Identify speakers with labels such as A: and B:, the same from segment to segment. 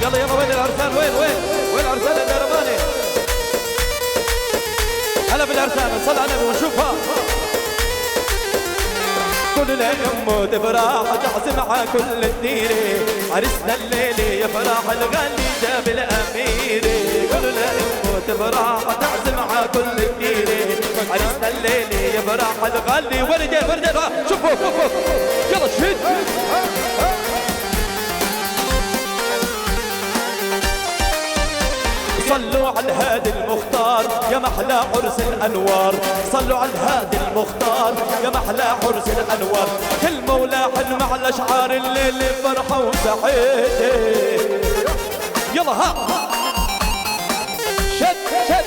A: يلا يلا وين العرسان؟ وين وين وين العرسان اللي رماني؟ هلا بالعرسان، نصلي على النبي ونشوفها. كل الام تفرح تحزم على كل الديرة، عرسنا الليلة يفرح الغالي جاب الاميرة. كل الام تفرح تحزم على كل الديرة، عرسنا الليلة يفرح الغالي. ورجال ورجال شوفوا شوفوا يلا شهد. صلوا على الهادي المختار يا محلى عرس الانوار، صلوا على الهادي المختار يا محلى عرس الانوار. كلمة ولاحن مع الاشعار الليل فرحه وسعيدة. يلا ها شد شد.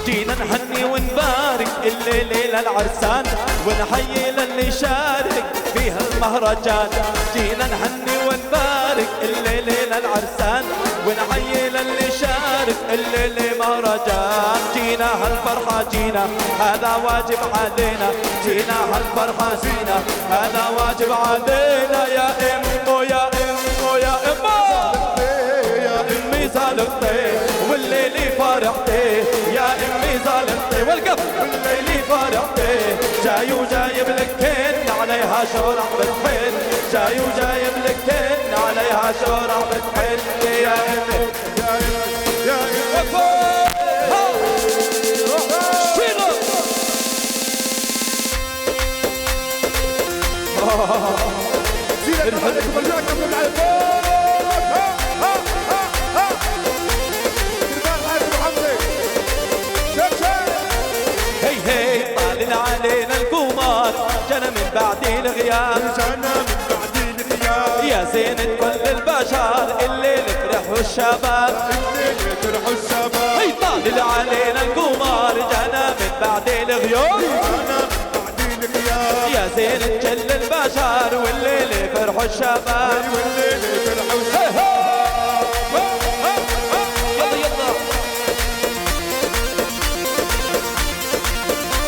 A: جينا نهني ونبارك الليلة للعرسان، ونحيي للي شارك فيها المهرجان. جينا نهني ونبارك الليلة للعرسان، ونحيي للي شارك الليلة مهرجان. جينا هالفرحة جينا هذا واجب علينا، جينا هالفرحة جينا هذا واجب علينا. يا أمو يا أمو يا أمو يا أمي ظالمتي والليلة فرحتي، يا أمي ظالمتي والقف والليلة فرحتي. جاي وجايب لك كن عليها شورع بتحن، جاي وجايب لك كن عليها شورع بتحن. يا أمي
B: يا أمي يا أمي.
A: هي هي طالع علينا القمر جانا من بعد الغياب،
B: جانا من بعد الغياب.
A: يا زينة كل البشر الليل فرحوا الشباب،
B: الليل فرحوا الشباب.
A: هي طالع علينا القمر جانا من بعد الغياب،
B: جانا من بعد الغياب.
A: يا زينة كل البشر والليل فرحوا الشباب،
B: والليل فرحوا الشباب.
A: يلا يلا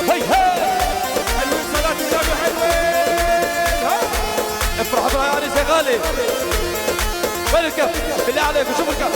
A: هي هي
B: حلوين صلاة النبي حلوين.
A: افرح افرح يا عريس يا غالي. وين الكف؟ بالله عليكم شوفوا الكف.